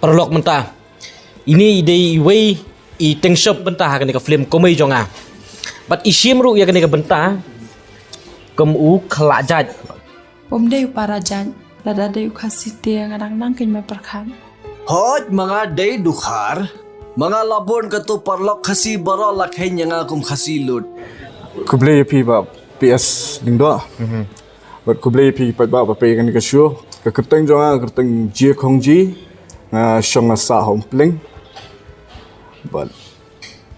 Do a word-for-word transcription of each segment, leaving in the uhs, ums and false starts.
Paralok mynta, ine i dei iwei i tyngshop bynta ha kane ka film Komei Jong Nga. Bad i shim ruh ïa kane ka bynta kum u khlak jait. Um dei u para jait, lada dei u Khasi te nga dang nang kynmaw pyrkhat. Hooid, ma nga dei Dkhar. Ma nga la bun katto, paralok Khasi baroh la kheiñ ïa nga kum Khasi lut. Khublei ïa phi Bah P S Lyngdoh. Bad khublei ïa phi paidbah ba peit ïa kane ka show. Ka kyrteng jong nga ka kyrteng Jie Khongji. Nga shong nga sah ha Umpleng. Bad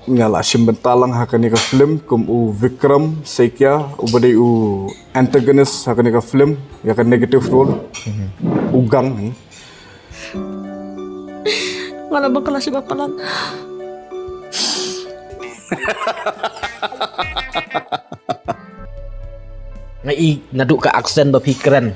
nga la shim bynta lang ha kane ka film kum u Vikram Saikia, uba dei u antagonist ha kane ka film, ïa ka negative role. U gang hi. Nga la bang ka la shim bynta lang. Nga i naduh ka accent ba phi kren,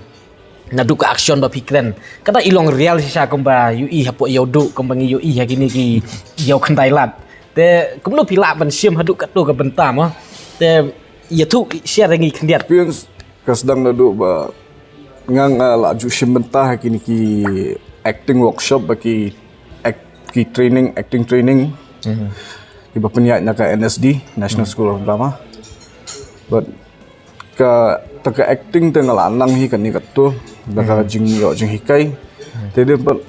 naduh ka action ba phi kren. Kata i long real shisha kumba ïohi hapoh ïew duh, kumba ngi ïohi ha kine ki ïew khyndai lad. Te kumno phi lah ban shim haduh katto ka bynta mo? Te ïathuh share ïa ngi khyndiat. Experience ka sdang naduh ba nga nga la ju shim bynta ha kine ki acting workshop, ba ki act, ki training, acting training. Kiba pynïaid na ka N S D, National School of Drama. But kata ka acting te nga la nang hi kane katto, da ka jingïoh jinghikai. Te dei pat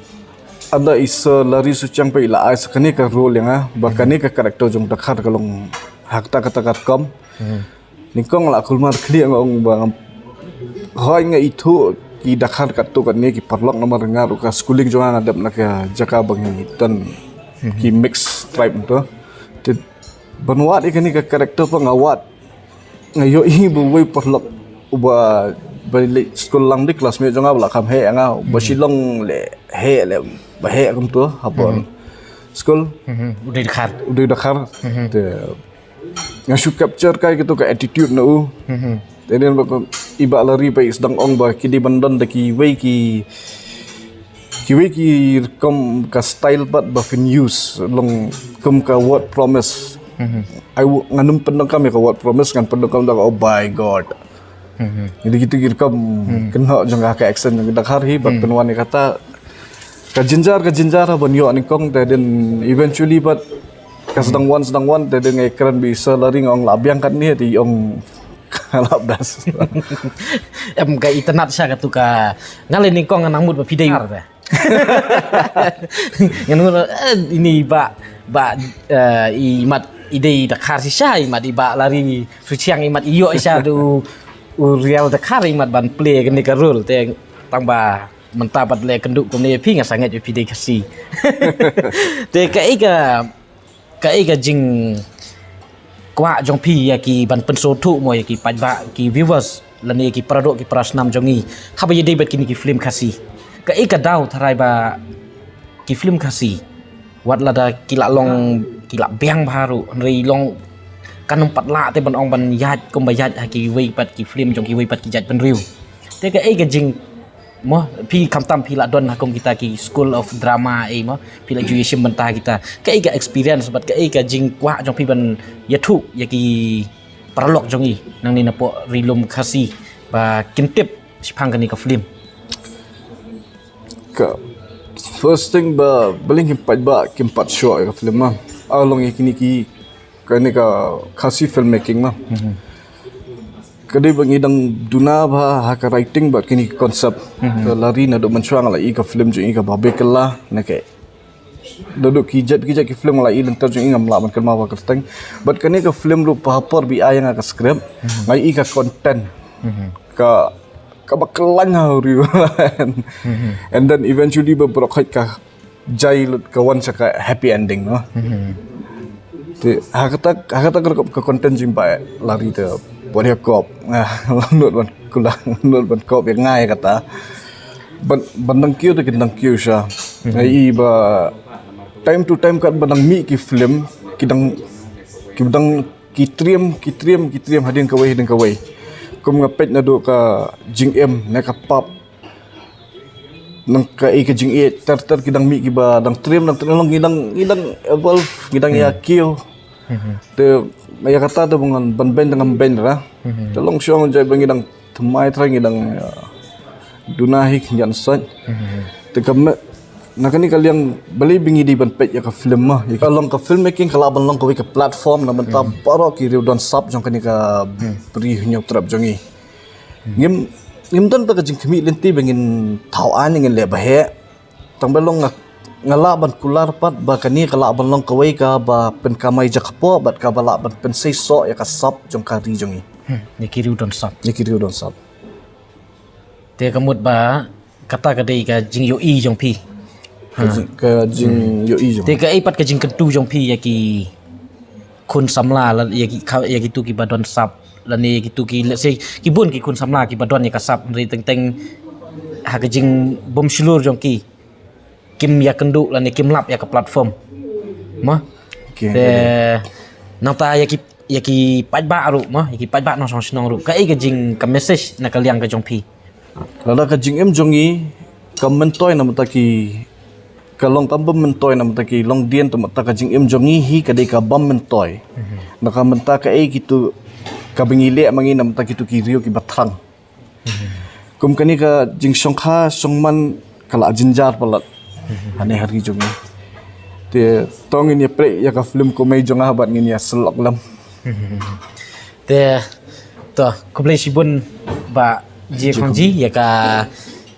ada i Sir Larry Suchiang pat i la ai sa kane ka role ïa nga, ba kane ka character jong Dkhar ka long ha kata kata ka rukom. Nyngkong la kulmar khlieh nga ong ba ngam, hooid nga ithuh ki Dkhar katto katne ki paralok, namar nga ruh ka schooling jong nga nga dep na ka jaka ba ngi don ki mixed tribe to. Te ban wad ïa kane ka character pat nga wad, nga ïohi ba uwei u paralok uba, ba leit skul lang, dei classmate jong nga ba la kham heh ïa nga, ba Shillong leh heh, leh ba heh kumto hapoh skul. U dei Dkhar. U dei Dkhar. Te nga shu capture kai kito ka attitude na u. Te dei ba i Bah Larry ba i sdang ong ba ki dei ban don da kiwei ki, kiwei ki rukom ka style pat ba phin use, long kum ka word promise. Ai, nga nym pyndonkam ïa ka word promise, ngan pyndonkam da ka, "Oh by God." Jadi kito ki rukom kynnoh jong ka, ka accent jong ka Dkhar hi, bad pynwan ïa kata ka jynjar, ka jynjar ha ban ïoh nyngkong, te dei eventually pat ka sdang wan, sdang wan, te dei nga kren bad i Sir Larry nga ong la biang katne, te i ong ka la best. Em, ka itynnad sha katu ka, nga leh nyngkong nga nang mut ba phi dei Dkhar te. Nga nang mut, eh, ine i Bah, Bah, eh, i mat i dei Dkhar shisha, i mat i Bah Larry Suchiang, i mat i ïoh shisha da u, u real Dkhar, i mat ban play kane ka role, te tang ba mynta pat leh kynduh kumne ïa phi nga sangeh ïa phi dei Khasi. Te kaei ka, kaei ka jingkwah jong phi ïa ki ban pynsngewthuh mo ïa ki paidbah, ki viewers, lane ïa ki paradoh ki parasnam jong ngi haba ïadei bad kine ki film Khasi? Kaei ka daw tharai ba ki film Khasi, wat lada ki la long, ki la biang bha ruh, hynrei long kan ym pat lah te ban ong ban ïaid kumba ïaid ha kiwei pat ki film jong kiwei pat ki jaitbynriew. Te kaei ka jing, mo, phi khamtam phi la don ha kum kita ki School of Drama, eh, mo, phi la ju ïashim bynta kita. Kaei ka experience bad kaei ka jingkwah jong phi ban ïathuh ïa ki paralok jong ngi nangne napoh Ri Lum Khasi ba kin tip shaphang kane ka film? Ka first thing ba, balei kim pat, ba kim pat shoh ïa ka film, ma? Ah, long ïa kine ki, kane ka Khasi filmmaking, ma. Ka dei ba ngi dang duna bha ha ka writing bad kine ki concept. Ka Larry naduh mynshuwa nga la i ka film jong i ka Babe Kylla, na ka, naduh ki jait ki jait ki film nga la i lynter jong i, ngam lah ban kynmaw bha ka kyrteng. Bad kane ka film ruh ha por ba i ai ïa nga ka script, nga i ka content. Ka, kaba khlaiñ ha u riew. And then eventually ba baroh khoit ka jai lut, ka wan sha ka happy ending, no? Te ha kata, ha kata ka rukom ka content jong i Bah Larry te, bad ïa kop, nga nud ban kular, nud ban kop ïa nga ïa kata. Ban, ban dang kiew te kin dang kiew sha. Nga i ba time to time kat ba dang mih ki film, ki dang, ki dang, ki triem, ki triem, ki triem hadien kawei, hadien kawei. Kum nga peit naduh ka jingim ne ka pop, nang ka, eh, ka jingïeit ter ter ki dang mih kiba dang triem, dang triem, ngi dang, ngi dang evolve, ngi dang ïa kiew. Te ïa kata te ba ngan ban beiñ te ngam beiñ ra. Te long shuh jait ba ngi dang thymmai trai, ngi dang, eh, duna hi khyndiat sait. Te ka me, Na kane ka liang balei ba ngi dei ban peit ïa ka film ma. Ïa ka long ka filmmaking ka lah ban long kawei ka platform na bynta baroh ki riew don sap jong kane ka bri Hynñiewtrep jong ngi. Ngim ngim don ta ka jingkhmih lynti ba ngin thaw aiñ ngin leh ba heh. Tang ba long nga, nga lah ban kular pat ba kane ka lah ban long kawei kaba pynkamai jaka pop bad kaba lah ban pynseisoh ïa ka sap jong ka ri jong ngi. Hmm, ïa ki riew don sap. Ïa ki riew don sap. Te ka mut ba kata ka dei ka jingïohi jong phi. Ka jing, ka jingïohi jong. Te kaei pat ka jingkyntu jong phi ïa ki khun samla la, ïa ki kha, ïa kitu kiba don sap lane ïa kitu ki, let's say, ki bun ki khun samla kiba don ïa ka sap, hynrei teng teng ha ka jingbymshlur jong ki kim ïakynduh lane kim lap ïa ka platform. Mo? Okay. Te nangta ïa ki, ïa ki paidbah ruh mo, ïa ki paidbah nongshong shnong ruh, kaei ka jing, ka message na ka liang ka jong phi? Lada ka jingim jong ngi ka myntoi na bynta ki, ka long kam bym myntoi na bynta ki longdien, te mynta ka jingim jong ngi hi ka dei ka bym myntoi. Na ka bynta kaei kitu kaba ngi leh ma ngi na bynta kitu ki riew kiba thrang. Kum kane ka jingshongkha shongman ka la jynjar palat hane ha ri jong ngi. Te to ngin ïa peit ïa ka film Kumei Jong Nga bad ngin ïa sylok lem. Te to khublei shibun Bah Jie Khongji ïa ka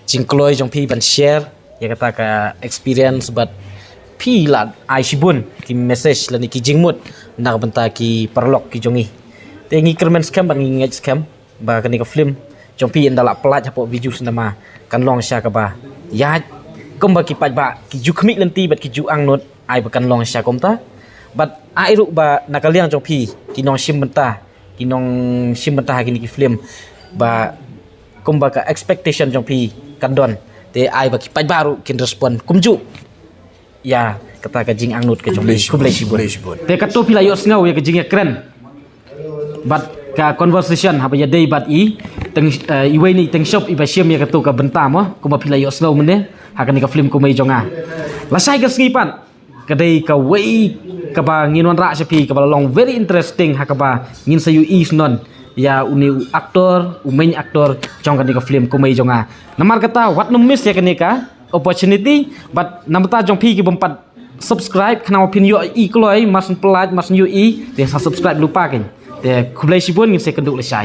jingkloi jong phi ban share ïa kata ka experience bad phi la ai shibun ki message lane ki jingmut na ka bynta ki paralok ki jong ngi. Te ngi kyrmen skhem bad ngi ngeit skhem ba kane ka film jong phi ynda la pynlait hapoh Bijou Cinema kan long sha kaba ïaid kumba ki paidbah ki ju khmih lynti bad ki ju angnud, ai ba kan long sha kumta. Bad ai ruh ba na ka liang jong phi ki nongshim bynta, ki nongshim bynta ha kine ki film ba kumba ka expectation jong phi kan don, te ai ba ki paidbah ruh kin respond kumjuh ïa kata ka jingangnud ka jong phi. Khublei shibun. Khublei shibun. Te katto phi la ïohsngew ïa ka jingïakren bad ka conversation haba ïadei bad i teng, eh, iwei na i teng shop iba shim ïa kato ka bynta mo, kumba phi la ïohsngew mynne ha kane ka film Kumei Jong Nga. Lashai ka sngi pat ka dei kawei kaba ngin wanrah sha phi kaba la long very interesting ha kaba ngin sa ïohi shnong ïa une u actor, u main actor jong kane ka film Kumei Jong Nga. Namar kata wat nym miss ïa kane ka opportunity, bad na ka bynta jong phi ki bym pat subscribe, khnang ba phin ïohi kloi, mar syn pynlait, mar syn ïohi, te sa subscribe lypa kein. Te khublei shibun, ngin sa ïakynduh lashai.